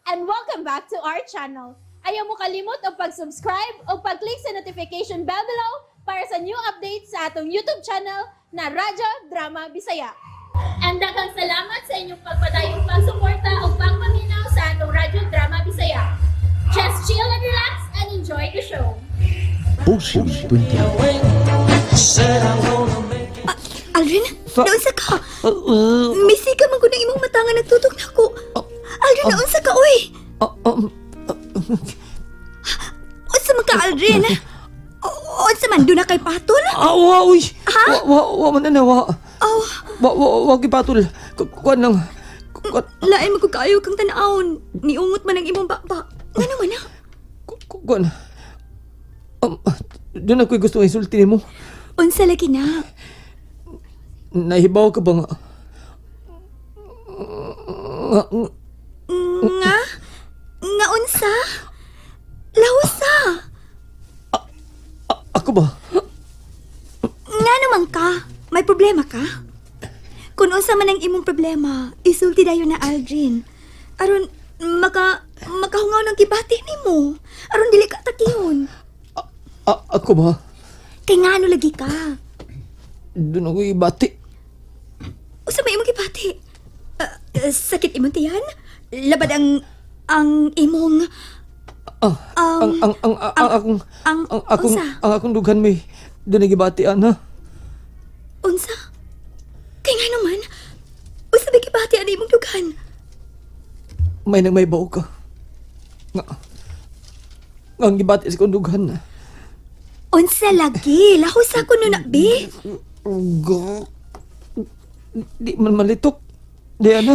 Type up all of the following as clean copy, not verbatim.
And welcome back to our channel. Ayaw mo kalimot og pag-subscribe o pag-click sa notification bell below para sa new updates sa atong YouTube channel na Radyo Drama Bisaya. And daghang salamat sa inyong pagpadayong pagsuporta o pagpaminaw sa atong Radyo Drama Bisaya. Just chill and relax and enjoy the show. Potion 28. Aldrin, naunsa ka? Misi ka man gud ng imong mata nga nagtutok nako. Aldrin, naunsa ka, oy? Unsa man ka, Aldrin? Unsa man, duna kay patol? Ah, wa, uy. Wa, wa, wa man na, wa. Oh, Wa, wa, wa, gipatol. Kuan lang. Kuan, lain man ko kaayo kang tan-awon. Niungot man ang imong baba. Ngano man na? Kuan. Duna ko'y gusto nga isulti nimo. Unsa lagi na? Nahibaw ka ba nga? Nga, nga, Nga? Nga unsa? Lahusa. Ako ba? Nga naman ka? May problema ka? Kung unsa man ang imong problema, isulti dayon na, Aldrin. Aron makahungaw ng gibati nimo. Aron dili ka takihon. Ako ba? Kay ngano lagi ka? Duna ko'y bati. Unsa may imong gibati? Sakit imong tiyan? Labad ang imong Ah, ang akong ang ang akong unsa? Ang akong dughan may duna gibati, ana. Unsa? Kay ngano man? Unsa may gibati ani imong dughan? May nang may baw ka. Nga, nga ang gibati sa akong dughan. Unsa lagi? Lahusa ko no na, bi. Di man malitok. Di ano.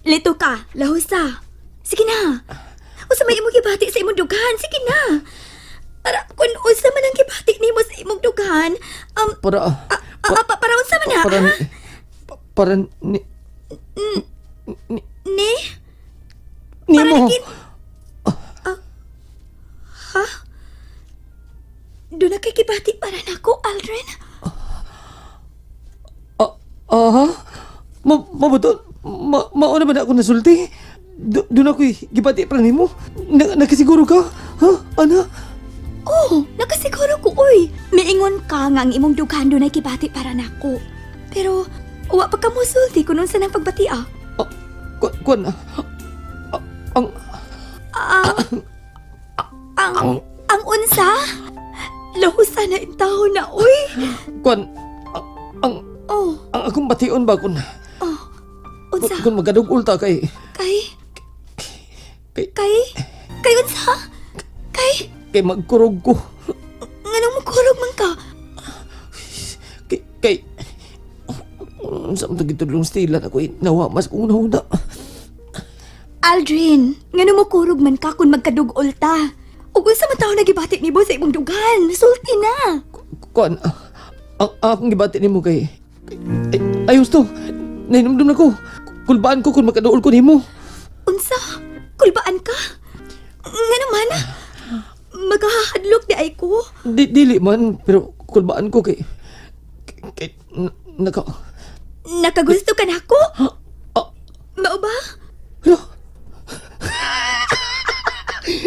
Lito ka, lahusa. Sige na. Unsa may imong gibati sa imong dughan? Sige na. Para kung unsa man ang gibati nimo sa imong dughan, Para para unsa man na? Para Ha? para ni Ni? nimo. Para Ha? Duna kay gibati para nako, Aldrin? Ah, aha. Ma mabuto ma mauna ba na ako nasulti? Duna ko'y gibati para nimo. Na, nakasiguro ka? Ha? Ana? Oh, nakasiguro ko, oy. Miingon ka nga ang imong dughan dunay gibati para nako. Pero wa pa ka mosulti kung unsa nang pagbati ah. Ah, kuan ah, ang Ang unsa? Lahusa na intaho na, uy. Kuan ah, ang Oh, ang akong bation ba kun oh. Unsa? Kun magadugol ta kay Kay kay kay kay unsa? Kay kay magkurog ko. Nganong mukurog man ka? Kay kay unsa man to gitudlong stila na ko nawa mas kung una. Aldrin, nganong mukurog man ka kung magkadugol ta? Ug unsa man tawo nagibati nimo sa imong dughan? Sulti na. Kuan ang akong gibati nimo kay ay, ay husto. Nahinumdum na ko. Kulbaan ko kung makaduol ko nimo. Unsa? Kulbaan ka? Ngano man? Magahadlok di ay ko. Di, dili man, pero kulbaan ko kay kay, naka Nakagusto ka nako? Ah, Mao ba? Hala.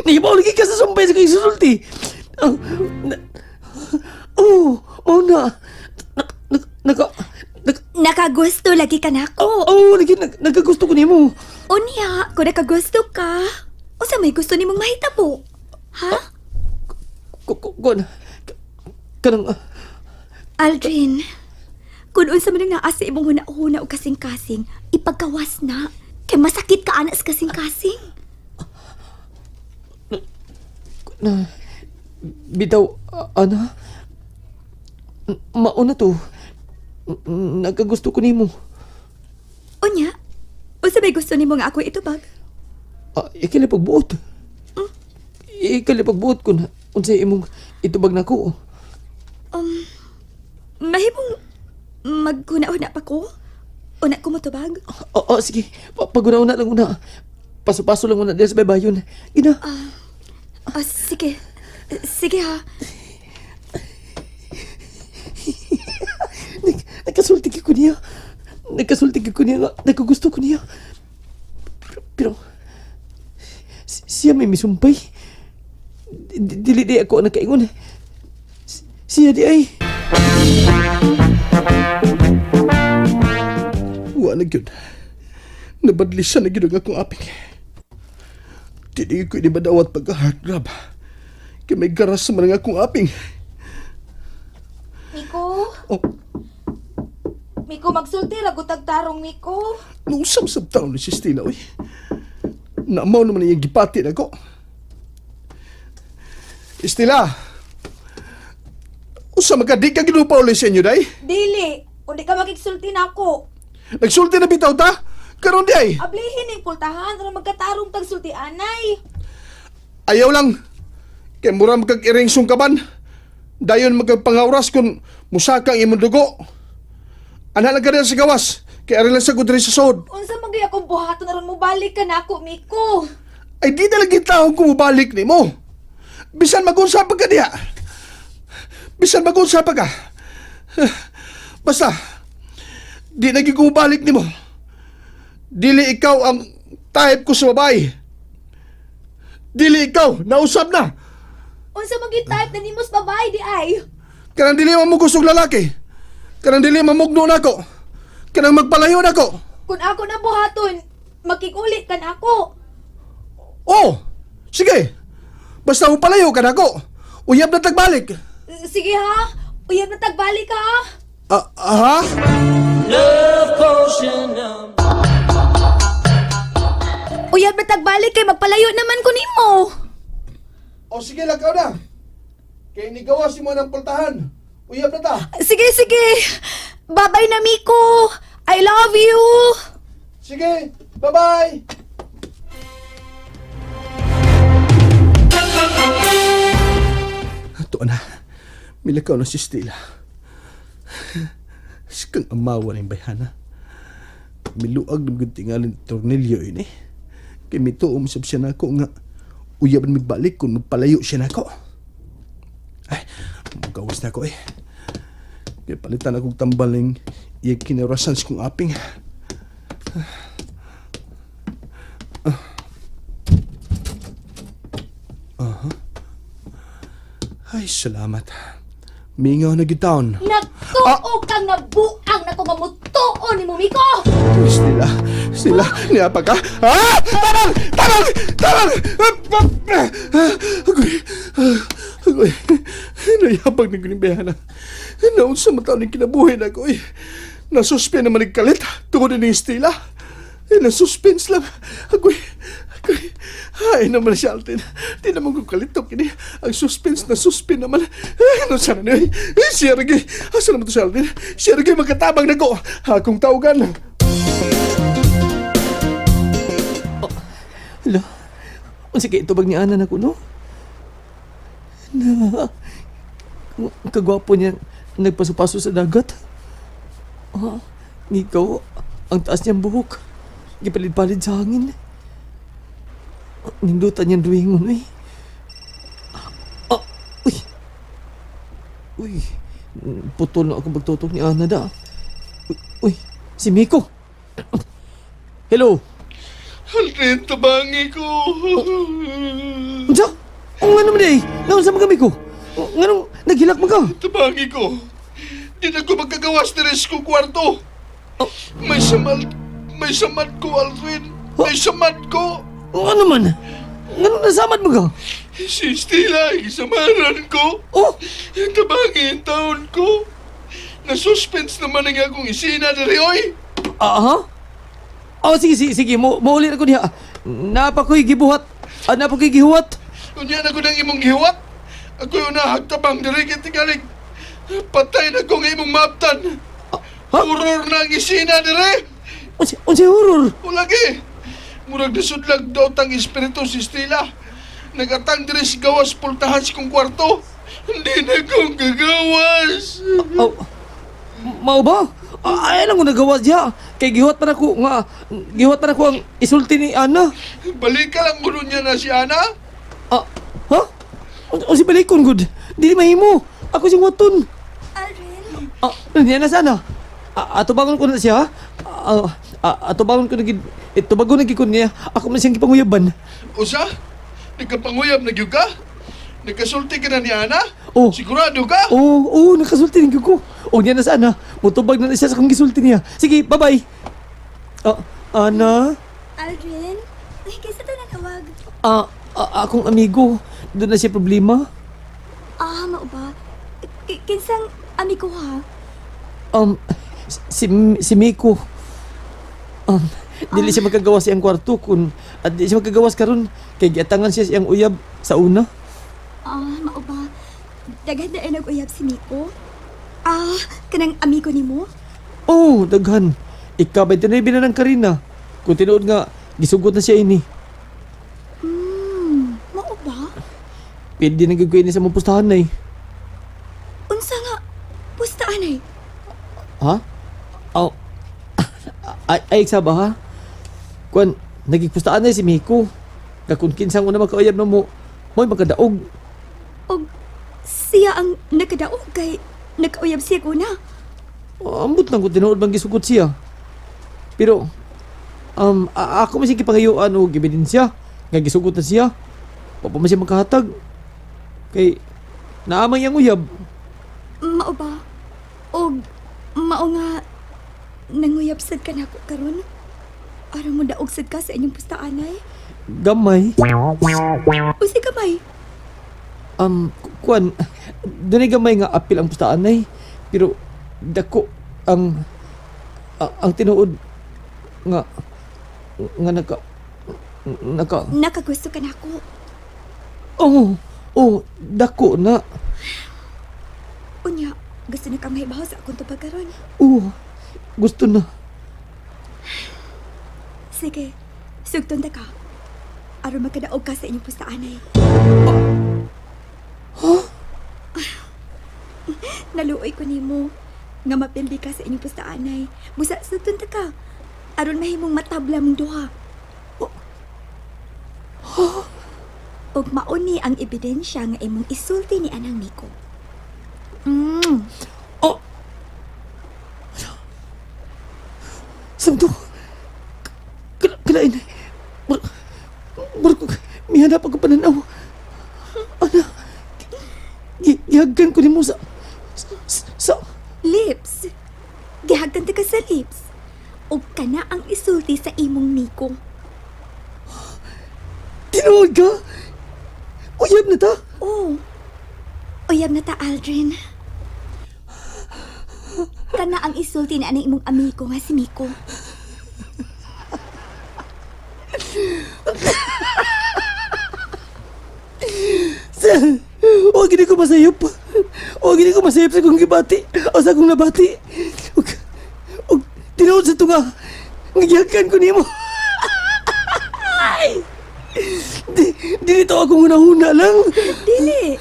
Nahibaw lagi ka sa sumpay sa kay susulti. Ah, na, oh, mao na. Naka, naka, naka, Nakagusto lagi ka nako. Oh, lagi, nagkagusto ko nimo. Unya, kung nakagusto ka, unsa may gusto nimong mahitabo? Ha? Kuan, kanang, Aldrin, kung unsa man ang naa sa imong huna-huna o kasing-kasing, ipagawas na. Kay masakit ka ana sa kasing-kasing. Na, bitaw, ana, mauna to. Nagkagusto ko nimo. Unya, unsa may gusto nimo nga ako itubag? Ah, ikali pagbuot. Ikali pagbuot ko na unsay imong itubag nako. Mahimong maghuna-huna pa ko? Una ko motubag? Oo, sige. Paguna-una lang una. Paso-paso lang una diri sa baybayon. Ina. Ah, sige. Sige ha. Nagkasulti ko niya. Nagkasulti ko niya nga. Nagkagusto ko niya. Pero, pero, Siya may misumpay. Dili di ako ang nakaingon. Siya di ay. Wa na gyud. Nabadlisan na gyud ang akong aping. Dili ko ini madawat pagka heart grab. Kay may garas man ang akong aping. Miko? Oh, Miko, magsulti ra gutag tarong, Miko. Nausam sab taon ni si Stella, oy. Namaw naman iyang gipati na ko. Stella! Usa man ka, di ka ginupa uli sa inyo, day? Dili, undi ka makigsulti nako. Nagsulti na bitaw ta? Karon di ay. Ablihin ning pultahan aron magkatarong tag sulti anay. Ayaw lang. Kay mura magkag-iring sungkaban. Dayon magkagpangauras kung musaka ang imong dugo. Ana lang ka rin sa gawas. Kay ari lang sa gudri sa sod. Unsa man gyud akong buhaton aron mobalik ka nako, Miko? Ay di talaga taong kumubalik ni mo. Bisan magunsa pa ka diha. Bisan magunsa pa ka. Basta, di naging kumubalik ni mo. Dili ikaw ang type ko sa babae. Dili ikaw, nausap na. Unsa man gyud type na nimo sa babae di ay? Kanang dili mamugusog lalaki. Kanang dili mamugno nako. Kanang magpalayo nako. Kung ako na buhaton, makigulit ka nako. Oh, sige. Basta mo palayo ka nako. Uyab na tagbalik. Sige ha, uyab na tagbalik ha. Ah, ha? Uyab na tagbalik kay magpalayo naman ko nimo. O sige, lakaw na. Kay nigawas mo ng pultahan. Uyab na ta. Sige, sige. Babay na, Miko. I love you. Sige, bye-bye. Ato na. Milakaw na si Stella. Sikang amawa ng bayhana. Miluag ng gud tingalin tornilyo ini. Kay mituom sab siya nako nga uyab na magbalik kung magpalayo siya nako. Ay, magawas na ko eh. Kay palitan akong tambaling iyang kinarasan sa kong aping. Ay, salamat. Mingaw na gid taon. Nagtuo kang nabuang na ko mamutuo ni mo, Miko! Stella, Stella, niya pa ka? Ah! Tabang! Tabang! Tabang! Agoy! Agoy! Nayabag na guning bayana. Naunsa man taon yung kinabuhi na ko. Nasuspend naman nagkalit. Tungod ni Stella. Eh, nasuspense lang. Agoy! Agoy! Ay naman siya, Altin. Di naman ko kalito kini. Ang suspense na suspend naman. Ay, ano sana niya? Eh, siya rin. Asa naman to si Altin? Siya rin magkatabang na ko. Akong tawagan. Hala. Unsa kay itubag ni Ana nako no? Na ang kagwapo niya nagpaso-paso sa dagat. Ah, ikaw, ang taas niyang buhok. Gipalid-palid sa hangin. Nindutan niyang duwingon eh. Ah, uy. Uy, putol na akong pagtutok ni Ana da. Uy, uy, si Miko. Hello. Altin, tabangi ko. Unsa? O nga naman eh. Naunsa man kami ko? Nganong naghilak man ka? Tabangi ko. Di na ko magkagawas ni res ko kwarto. May samal, may samad ko, Alvin. May samad ko. O ano man? Nganong nasamad mo ka? Si Stella, isamaran ko. Oh! Tabangi ang taon ko. Nasuspense naman ang akong isina diri, oy. Ah, ha? Oh, sige, sige, sige. Mo, maulit ako diha. Napa ko'y gibuhat. Ah, napa ko'y gihuwat. Unya na ko ng imong gihuwat. Ako'y unahagtabang diri kay tingalig. Patay na ko ng imong maaptan. Ha? Horror na ang isina diri. Unsa, unsa horror? Ulagi! Murag nasudlag daw tang espiritu si Stella. Nagatang diri sa gawas pultahan sa kong kwarto. Hindi na kong gagawas. Oh, mao ba? Ah, ay lang ko nagawa diha. Kay gihuwat pa na ko nga gihuwat pa na ko ang isulti ni Ana. Balik ka lang kuno niya na si Ana. Ah, ha? O si balikon gud. Dili mahimo. Ako siyang waton. Alrin, Ah, niya na sana. Ah, atubangon ko na siya. Ah, ah, atubangon ko na gid. Eh, tubagon na gid ko niya. Ako man siyang gipanguyaban. Usa? Nagkapanguyab na gyud ka? Nagkasulti ka na ni Ana? Oh. Sigurado ka? Oo, oh, nakasulti rin ko. O niya na sana. Mutubag na na siya sa kong gisulti niya. Sige, bye-bye. Ah, Ana? Aldrin? Ay, kaysa to natawag. Ah, akong amigo. Doon na siya problema. Ah, mao ba? Kinsang amigo ha? Si Miko. Dili siya magkagawas siyang kwarto kun at di siya magkagawas karon kay giatangan siya siyang uyab sa una. Ah, mao ba? Daghan na nag-uyab si Miko. Ah, kanang amigo nimo? Oh, daghan. Ika-29 na ng Karina. Kung tinuod nga, gisugot na siya ini. Mao ba? Pwede na gyud ko ini sa mong pustahan ay. Unsa nga? Pustaan ay. Ha? Oh. Ay, ay, saba ha? Kuan, nagigpustaan na si Miko. Nga kung kinsang una makauyab na mo, mo'y magkadaog. Og siya ang nakadaog kay nakauyab siya una. Oh, ambot lang kung tinuod bang gisugot siya. Pero, ako man siya gipangayuan o gibidensya. Nga gisugot na siya. Wa pa man siya makahatag. Kay, naamang iyang uyab. Mao ba? Og mao nga nanguyab sad ka nako karon. Aron mo daog sad ka sa inyong pustaanay. Gamay. Usi kamay. Kuan, dunay gamay nga apil ang pustaan ay. Pero, dako ang tinuod nga nga naka naka Nakagusto ka nako. Oh, dako na. Unya, gusto na kang mahibaw sa akong tubag karon. Oh, gusto na. Sige, sugton ta ka. Aron makadaog ka sa inyong pustaanay. Huh? Naluoy ko nimo nga mapildi ka sa inyong pustaanay. Busa sugton ta ka. Aron mahimong matabla mong duha. Og mauni ang ebidensya nga imong isulti ni Anang Miko. Oh. Samto. Kalain. Bar, mihanap ako pananaw. Ana. Gihagkan ko nimo sa Lips. Gihagkan ta ka sa lips. Og kana ang isulti sa imong Miko. Tinuod ka? Uyab na ta? Oh. Uyab na ta, Aldrin. Kana ang isulti na anang imong amigo nga si Miko. Huwag gini ko masayop. Huwag gini ko masayop sa akong gibati o sa akong nabati. Ug tinuod sa tunga. Ngigihagkan ko nimo. Ay! Di nito akong hunahuna lang. Dili.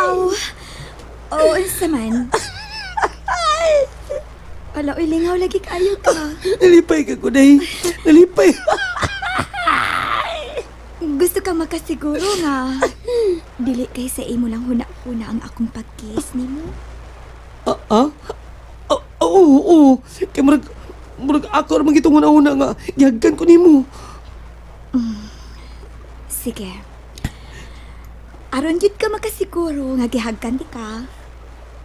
Aw. Oh, unsa man. Ala, oy, lingaw lagi kayo ka. Nalipay ka ko, day. Nalipay. Gusto ka makasiguro nga. Dili kay sa imo lang huna-huna ang akong pag-kiss nimo. Ah, ah? Ah, oo, oo. Kaya murag ako ramang itong hunahuna nga. Gihagkan ko nimo. Sige. Aron gyud ka makasiguro nga gihagkan di ka.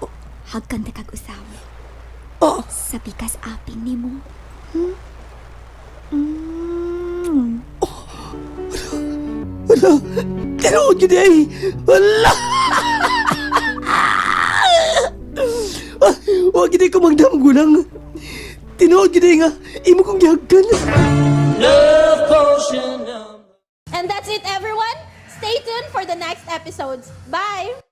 O, hagkan ta kag usab. Ah, Sa pikas aping nimo. Hmm? Wala. Tinuod yun ay. Wala. Huwag hindi ko magdamgo lang. Tinuod yun ay nga. Imo kong gihagkan. And that's it, everyone. Stay tuned for the next episodes. Bye!